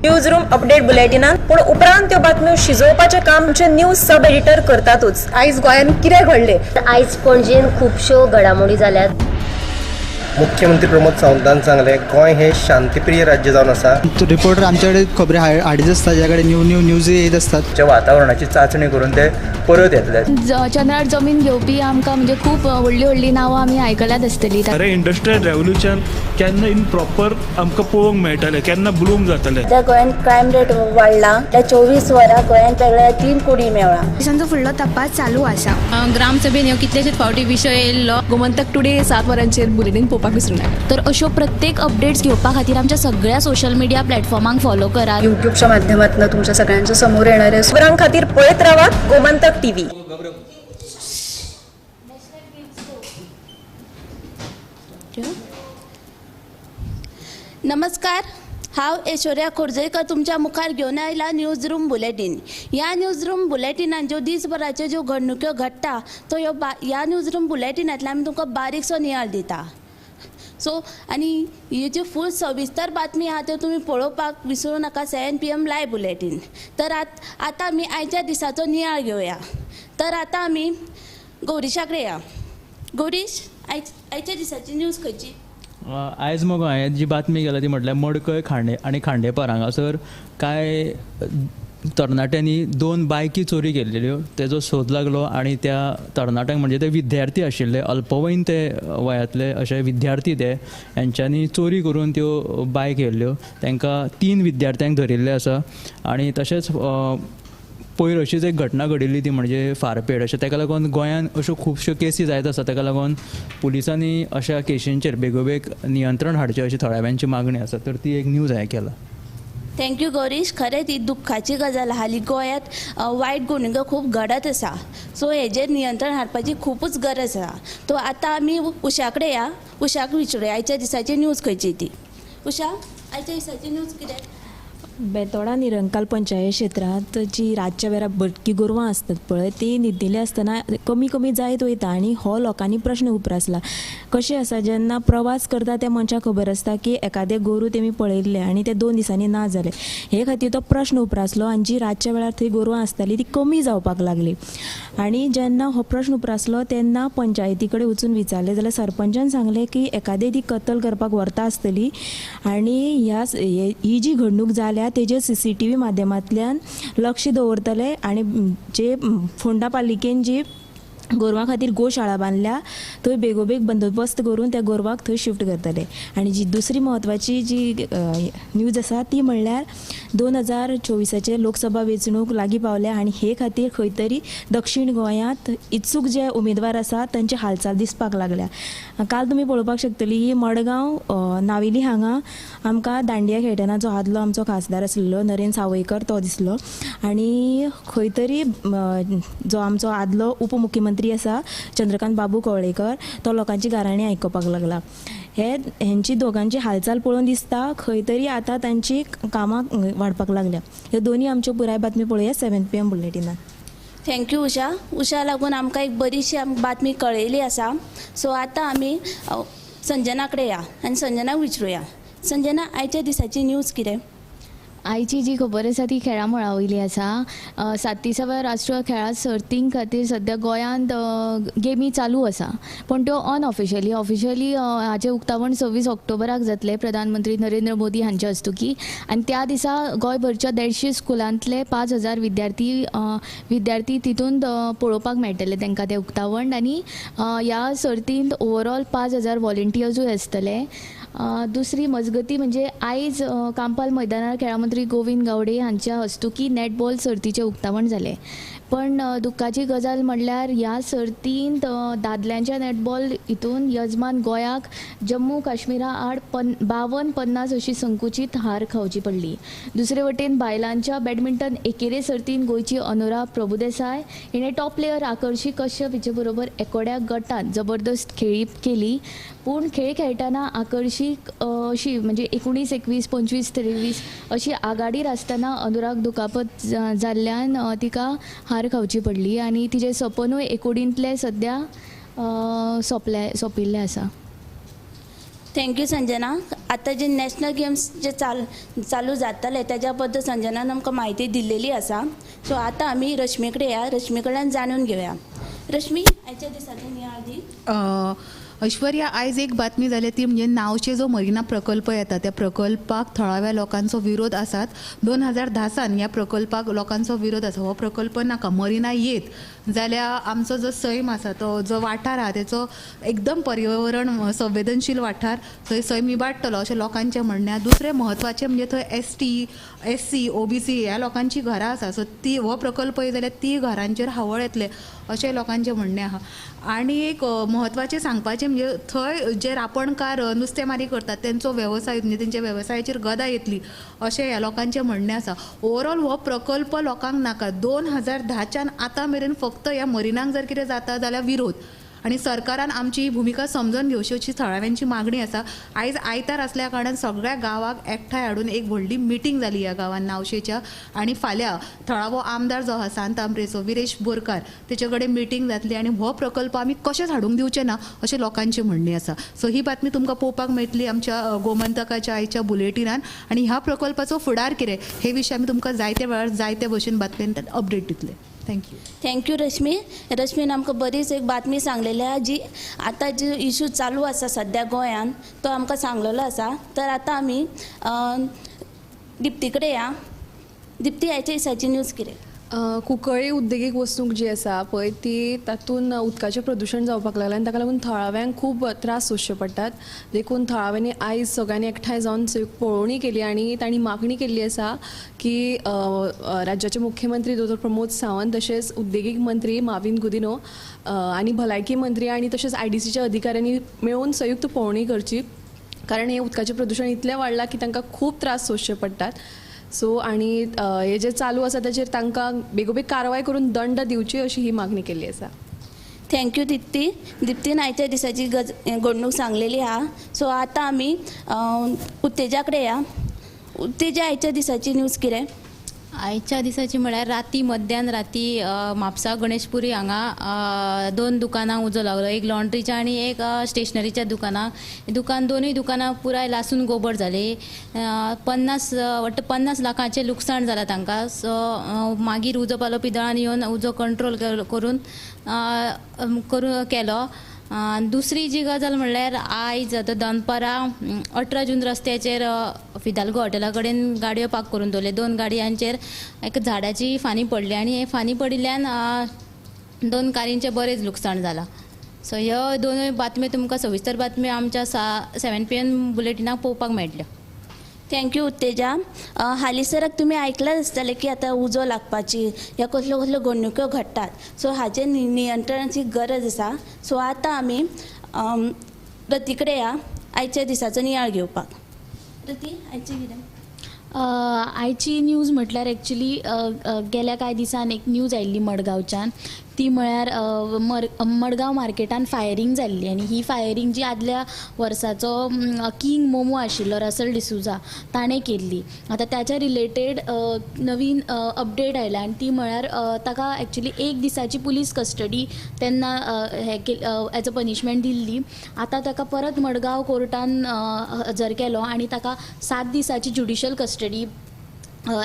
News room update बुलेटिनान पूण उपरांत त्यो बातम्यो शिजोवपाचें काम आमचे न्यूज सब एडिटर करतातूच. आयज गोंयांत कितें घडलें? आयज पणजेन खुबश्यो घडामोडी जाल्यात. मुख्यमंत्री प्रमोद सावंतान सांगलें, गोंय हें शांतीप्रिय राज्य जावन आसा. रिपोर्टर आमच्याकडे खबरी हाडीत आसता, ज्या कडेन न्यू न्यू न्यूज येत आसतात. च्या वातावरणाची चांचणी करून ते परत येतले. चंद्रार जमीन घेवपी आमकां म्हणजे खूब व्हडलीं व्हडलीं नांवां आमी आयकल्यात आसतलीं. खरें इंडस्ट्रियल रेवोल्युशन केन्ना इन प्रॉपर आमकां पळोवंक मेळटलें, केन्ना ब्लूम जातलें. सध्या गोंयांत क्रायम रेट वाडला. त्या 24 वरां गोंयांत वेगळ्या 3 कुडी मेवळा. पोलिसांचो फुडलो तपास चालू आसा. ग्रामसभेन ह्यो कितलेशेच फावटी विशय येयल्लो. गोमंतक टुडे 7 वरांचेर बुलेटीन पळोवपाक विसरूं नाका. तर अश्यो प्रत्येक अपडेट्स घेवपा खातीर आमच्या सगळ्या सोशल मिडिया प्लॅटफॉर्मांक फॉलो करात. युट्यूबच्या माध्यमातून तुमच्या सगळ्यांच्या समोर येणारे खबरां खातीर पळयत रावात गोमंतक टीव्ही. नमस्कार, हांव ऐश्वर्या खोर्जेकर तुमच्या मुखार घेवन आयला न्यूज रूम बुलेटीन. ह्या न्यूज रूम बुलेटिनान ज्यो दीसभराच्यो ज्यो घडणुक्यो घडटा तो ह्यो ह्या न्यूज रूम बुलेटिनांतल्यान आमी तुमकां बारीकसो नियाळ दिता. सो आनी ही जी फूल सविस्तर बातमी आहा त्यो तुमी पळोवपाक विसरूं नाका. 7 PM live bulletin. तर आतां आमी आयच्या दिसाचो नियाळ घेवया. तर आतां आमी गौरीशा कडेन या. गौरीश, आयच्या दिसाची न्यूज खंयची? आयज मगो हांवें जी बातमी केल्या ती म्हटल्यार मडकय खांडे आनी खांडेपार हांगासर कांय तरणाट्यांनी 2 बायकी चोरी केल्ल्यो, तेजो सोद लागलो आनी त्या तरणाट्यांक म्हणजे ते विद्यार्थी आशिल्ले, अल्पवयीन ते वयांतले अशे विद्यार्थी ते हेंच्यांनी चोरी करून त्यो बायक व्हेल्ल्यो. तांकां 3 विद्यार्थ्यांक धरिल्ले आसा. आनी तशेंच पयर अशीच एक घटना घडिल्ली ती म्हणजे फारपेट. अशें ताका लागून गोंयांत अश्यो खुबश्यो केसी जायत आसा. ताका लागून पुलिसांनी अशा केशींचेर बेगोबेग नियंत्रण हाडचें अशी थळाव्यांची मागणी आसा. तर ती एक न्यूज हांवें केला. Thank you Gaurish. खरेंच ही दुख्खाची गजाल. हालीं गोंयांत वायट घडणुको खूब घडत आसा. सो हेजेर नियंत्रण हाडपाची खुबूच गरज आसा. तो आतां आमी उषा कडेन या. उषाक विचारुया आयच्या दिसाची न्यूज खंयची ती. उषा, आयच्या दिसाची न्यूज कितें? बेतोडा निरंकाल पंचायत क्षेत्रांत जी रातच्या वेळार भटकी गोरवां आसतात पळय ती न्हिदिल्ली आसतना कमी कमी जायत वयता आनी हो लोकांनी प्रश्न उप्रासला. कशें आसा, जेन्ना प्रवास करता त्या मनशाक खबर आसता की एखादें गोरू तेमी पळयल्लें आनी ते 2 दिसांनी ना जालें. हे खातीर तो प्रश्न उप्रासलो आनी जी रातच्या वेळार थंय गोरवां आसताली ती कमी जावपाक लागली. आनी जेन्ना हो प्रश्न उप्रासलो तेन्ना पंचायती कडेन वचून विचारलें जाल्यार सरपंचान सांगलें की एखादें ती कत्तल करपाक व्हरता आसतली आनी ह्या ही जी घडणूक जाल्या तेजेर CCTV माध्यमांतल्यान लक्ष दवरतले आनी जे फोंडा पालिकेन जी गोरवां खातीर गोशाळा बांदल्या थंय बेगोबेग बंदोबस्त करून त्या गोरवाक थंय शिफ्ट करतले. आनी जी दुसरी म्हत्वाची जी न्यूज आसा ती म्हणल्यार 2024 लोकसभा वेंचणूक लागीं पावल्या आनी हे खातीर खंय तरी दक्षीण गोंयांत इत्सूक जे उमेदवार आसा तांची हालचाल दिसपाक लागल्या. काल तुमी पळोवपाक शकतली ही मडगांव नावेली हांगा आमकां दांडिया खेळटना जो आदलो आमचो खासदार आसलेलो नरेंद्र सावयकर तो दिसलो आनी खंय तरी जो आमचो आदलो उपमुख्यमंत्री आसा चंद्रकांत बाबू कवळेकर तो लोकांची गाराणी आयकुपाक लागला. हे हेंची दोगांची हालचाल पळोवन दिसता खंय तरी आतां तांची कामां वाडपाक लागल्या. ह्यो दोनूय आमच्यो पुराय बातमी पळोवया 7 PM बुलेटिनान. Thank you Usha. Usha लागून आमकां एक बरीशी बातमी कळयली आसा. सो आतां आमी संजना कडेन या आनी संजनाक विचारुया. संजना, आयच्या दिसाची न्यूज कितें? आयची जी खबर आसा ती खेळा मळा वयली आसा. 37व्या राष्ट्रीय खेळां सर्तीं खातीर सद्या गोंयांत गेमी चालू आसा, पूण त्यो अनऑफिशियली. ऑफिशियली हाचें उक्तावण 26 ऑक्टोबराक जातलें प्रधानमंत्री नरेंद्र मोदी हांच्या हस्तुकी. आनी त्या दिसा गोंयभरच्या 150 स्कुलांतले 5000 विद्यार्थी तितूंत पळोवपाक मेळटले तांकां तें उक्तावण. आनी ह्या सर्तींत ओवरऑल 5000 वॉलंटियर्सूय आसतले. दुसरी मजगती म्हणजे आयज कांपाल मैदानार खेळां मंत्री गोविंद गावडे हांच्या हस्तुकी नॅटबॉल सर्तीचें उक्तावण जालें. पण दुख्खाची गजाल म्हणल्यार ह्या सर्तींत दादल्यांच्या नॅटबॉल हितून यजमान गोंयाक जम्मू काश्मीरा आड 52-50 अशी संकुचीत हार खावची पडली. दुसरे वटेन बायलांच्या बॅडमिंटन एकेरे सर्तीन गोंयची अनुरा प्रभुदेसाय हिणें टॉप प्लेयर आकर्शी कश्यप हिचे बरोबर एकोड्या गटांत जबरदस्त खेळी केली. पूण खेळ खेळटना आकर्शीक अशी म्हणजे 19 21 25 23 अशी आघाडीर आसतना अनुराग दुखापत जाल्ल्यान तिका हार खावची पडली आनी तिजें सपनूय एकोडींतलें सद्या सोंपलें सोंपिल्लें आसा. Thank you Sanjana. आतां जे नॅशनल गेम्स जे चालू जातले तेज्या बद्दल संजनान आमकां म्हायती दिल्लेली आसा. सो आतां आमी रश्मी कडेन या, रश्मी कडल्यान जाणून घेवया. रश्मी, आयच्या दिसाचें नियाळ दी. ऐश्वर्या, आयज एक बातमी जाल्या ती म्हणजे नावचे जो मरिना प्रकल्प येता त्या प्रकल्पाक थळाव्या लोकांचो विरोध आसात. 2010 सान ह्या प्रकल्पाक लोकांचो विरोध आसा. हो प्रकल्प नाका, मरिना येत जाल्यार आमचो जो सैम आसा तो जो वाठार आहा तेचो एकदम पर्यावरण संवेदनशील वाठार, थंय सैम इबाडटलो अशें लोकांचें म्हणणें आहा. दुसरें म्हत्वाचें म्हणजे थंय ST, SC, OBC ह्या लोकांची घरां आसा, सो ती हो प्रकल्प येत जाल्यार ती घरांचेर हावळ येतले अशें लोकांचें म्हणणें आहा. आनी एक म्हत्वाचें सांगपाचें म्हणजे थंय जे रापणकार नुस्तेमारी करतात तेंचो वेवसाय म्हणजे तेंच्या वेवसायाचेर गदा येतली अशें ह्या लोकांचें म्हणणें आसा. ओवरऑल हो प्रकल्प लोकांक नाका. 2010च्यान आतां मेरेन फक्त ह्या मरिनाक जर कितें जाता जाल्यार विरोध, आनी सरकारान आमची ही भुमिका समजून घेवची अशी थळाव्यांची मागणी आसा. आयज आयतार आसल्या कारणान सगळ्या गांवाक एकठांय हाडून एक व्हडली मिटींग जाली ह्या गांवान नावशेच्या, आनी फाल्यां थळावो आमदार जो आसा सांत आंब्रेचो विरेश बोरकार तेचे कडेन मिटींग जातली आनी हो प्रकल्प आमी कशेंच हाडूंक दिवचे ना अशें लोकांचें म्हणणें आसा. सो ही बातमी तुमकां पळोवपाक मेळटली आमच्या गोमंतकाच्या आयच्या बुलेटिनान, आनी ह्या प्रकल्पाचो फुडार कितें हे विशीं आमी तुमकां जायते वेळार जायते भशेन बातमेन अपडेट दितले. Thank you. Thank you Rashmi. रश्मीन आमकां बरीच एक बातमी सांगलेली आहा, जी आतां जी इशू चालू आसा सद्या गोंयान तो आमकां सांगलेलो आसा. तर आतां आमी दिप्ती कडेन या. दिप्ती, आयच्या दिसाची न्यूज कितें? कुंकळ्ळी उद्देगीक वसणूक जी आसा पळय ती तातूंत उदकाचें प्रदुशण जावपाक लागलें आनी ताका लागून थळाव्यांक खूब त्रास सोंसचे पडटात. देखून थळाव्यांनी आयज सगळ्यांनी एकठांय जावन पळोवणी केली आनी तांणी मागणी केल्ली आसा की राज्याचे मुख्यमंत्री दोतोर प्रमोद सावंत तशेंच उद्देगीक मंत्री माविन गुदिनो आनी भलायकी मंत्री आनी तशेंच IDCच्या अधिकाऱ्यांनी मेळून संयुक्त पळोवणी करची, कारण हें उदकाचें प्रदुशण इतलें वाडलां की तांकां खूब त्रास सोंसचे पडटात. सो आनी हे जे चालू आसा ताचेर तांकां बेगोबेग कारवाय करून दंड दिवची अशी ही मागणी केल्ली आसा. Thank you Dipti. दिप्तीन आयच्या दिसाची घडणूक सांगलेली आहा. सो आतां आमी उत्तेजा कडेन या. उत्तेजा, आयच्या दिसाची न्यूज कितें? आयच्या दिसाची म्हळ्यार राती मध्यान राती म्हापसा गणेशपुरी हांगा 2 दुकानांक उजो लागलो, एक लॉन्ड्रीच्या आनी एक स्टेशनरीच्या दुकानाक. दोनूय दुकानां पुराय लासून गोबर जाली. 50 वट्ट 50 लाखांचें लुकसाण जालां तांकां. सो मागीर उजो पालोवपी दळान येवन उजो कंट्रोल करून करून केलो. दुसरी जी गजाल म्हणल्यार आयज आतां दनपारां 18 जून रस्त्याचेर फिदाल्गो हॉटेला कडेन गाडयो पार्क करून दवरले. 2 गाडयांचेर एक झाडाची फांदी पडली आनी हे फांदी पडिल्ल्यान 2 कारींचें बरेंच लुकसाण जालां. सो ह्यो दोनूय बातम्यो तुमकां सविस्तर बातम्यो आमच्या 7 PM बुलेटिनाक पळोवपाक मेळटल्यो. Thank you Utteja. हालींसराक तुमी आयकलां आसतलें की आतां उजो लागपाची ह्या कसल्यो कसल्यो घडणुक्यो घडटात. सो हाजेर नियंत्रणाची गरज आसा. सो आतां आमी रती कडेन या आयच्या दिसाचो नियाळ घेवपाक. रती, आयचें कितें? आयची न्यूज म्हटल्यार एक्चुली गेल्या कांय दिसान एक न्यूज आयिल्ली मडगांवच्यान, ती म्हळ्यार मडगांव मार्केटान फायरींग जाल्ली आनी ही फायरींग जी आदल्या वर्साचो किंग मोमो आशिल्लो रसल डिसुजा ताणें केल्ली. आतां ताच्या रिलेटेड नवीन अपडेट आयल्या आनी ती म्हळ्यार ताका एक्चुली 1 दिसाची पुलीस कस्टडी तेन्ना हें एज अ पनिशमेंट दिल्ली. आतां ताका परत मडगांव कोर्टान हजर केलो आनी ताका 7 दिसाची judicial custody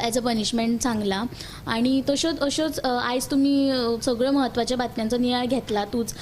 as a punishment सांगलां. आनी तश्योच अश्योच आयज तुमी सगळ्यो म्हत्वाच्या बातम्यांचो नियाळ घेतलातूच.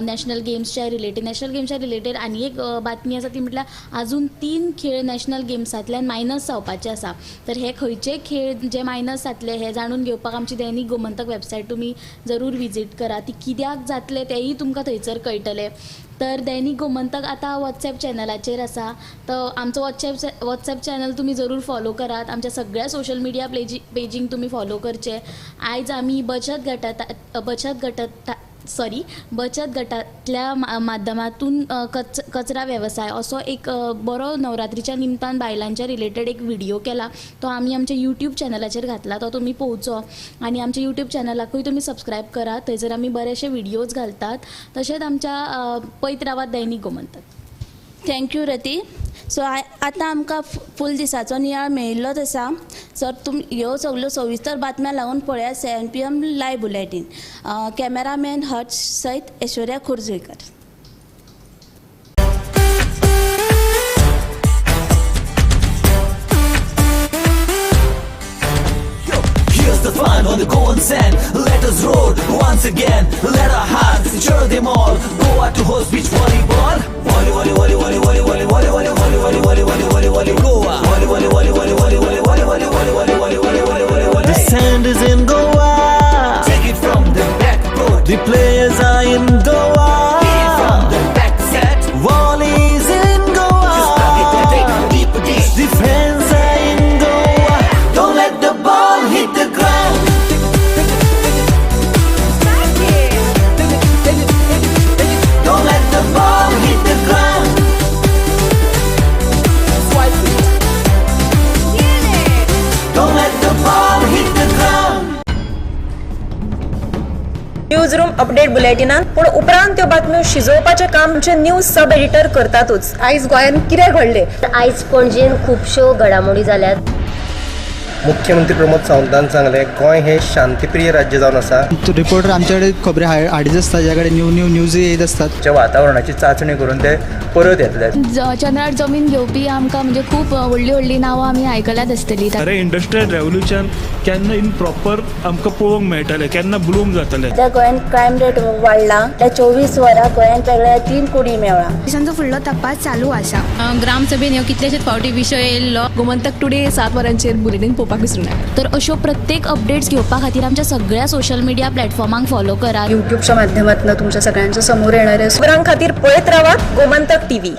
नॅशनल गेम्सच्या रिलेटेड, नॅशनल गेम्सच्या रिलेटेड आनी एक बातमी आसा ती म्हटल्यार आजून 3 खेळ नॅशनल गेम्सांतल्यान मायनस जावपाचे आसा. तर हे खंयचे खेळ जे मायनस जातले हे जाणून घेवपाक आमची दैनीक गोमंतक वेबसायट तुमी जरूर विजीट करा. ती कित्याक जातले तेंय तुमकां थंयसर कळटलें. तर दैनीक गोमंतक आतां वॉट्सएप चॅनलाचेर आसा, तर आमचो वॉट्सएप चॅनल तुमी जरूर फॉलो करात. आमच्या सगळ्या सोशल मिडिया पेजींक तुमी फॉलो करचे. आयज आमी बचत गटांतल्या माध्यमातून कचरा वेवसाय असो एक बरो नवरात्रीच्या निमतान बायलांच्या रिलेटेड एक व्हिडियो केला, तो आमी आमच्या यूट्यूब चॅनलाचेर घातला, तो तुमी पळोवचो आनी आमच्या यूट्यूब चॅनलाकूय तुमी सबस्क्रायब करात. थंयसर आमी बरेचशे व्हिडियोज घालतात. तशेंच आमच्या पळयत रावात Dainik Gomantak. Thank you Rati. So आतां आमकां फूल दिसाचो नियाळ मेळिल्लोच आसा. सर तुम ह्यो सगल्यो सविस्तर बातम्या लागून पळयात 7 PM live bulletin. Cameraman Harsh सयत Aishwarya Khurjekar. Here's the fun on the Goan sand. Let us roar once again. Let our hearts cheer them all. Goa to host beach volleyball. Volley, volley, volley, volley, volley, volley, volley, volley, volley, volley, volley, volley, volley, volley, Goa. Volley, volley, volley, volley, volley, volley, volley, volley, volley, volley, volley, volley, volley, volley, volley. The sand is in Goa. Take it from the backboard. The players are in Goa. Hit it from the back set. Volleys in Goa. Just plug it and take a deep dish. The fans are in Goa. Don't let the ball hit the ground. Don't let the ball hit the ground. Swipe it. Don't let the ball hit the ground. News room update बुलेटिनान पूण उपरांत त्यो बातम्यो शिजोवपाचें काम आमचे news sub editor करतातूच. आयज गोंयांत कितें घडलें? आयज पणजेन खुबश्यो घडामोडी जाल्यात. मुख्यमंत्री प्रमोद सावंतान सांगलें, गोंय हें शांतीप्रिय राज्य जावन आसा. रिपोर्टर आमचे कडेन खबरी हाडीत आसता, ज्या कडेन न्यू न्यू न्यूज येयत आसतात. वातावरणाची चांचणी करून ते परत येतले. चंद्रार जमीन घेवपी आमकां म्हणजे खूब व्हडलीं व्हडलीं नांवां आमी आयकल्यात आसतलीं. खरें इंडस्ट्रियल रेवोल्युशन केन्ना इन प्रॉपर आमकां पळोवंक मेळटलें, केन्ना ब्लूम जातलें. सध्या गोंयांत क्रायम रेट वाडला. त्या 24 वरां गोंयांत वेगळ्या 3 कुडी मेवळा. पोलिसांचो फुडलो तपास चालू आसा. ग्रामसभेन ह्यो कितलेशेच फावटी विशय येयल्लो. गोमंतक टुडे 7 वरांचेर बुलेटीन पळोवपाक विसरूं नाका. तर अश्यो प्रत्येक अपडेट्स घेवपा खातीर आमच्या सगळ्या सोशल मिडिया प्लॅटफॉर्मांक फॉलो करात. युट्यूबच्या माध्यमातून तुमच्या सगळ्यांच्या समोर येणार आहे. खबरां खातीर पळयत रावात गोमंतक टीव्ही.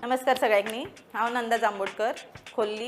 नमस्कार सगळ्यांनी, हांव नंदा जांबोडकर, खोर्ली.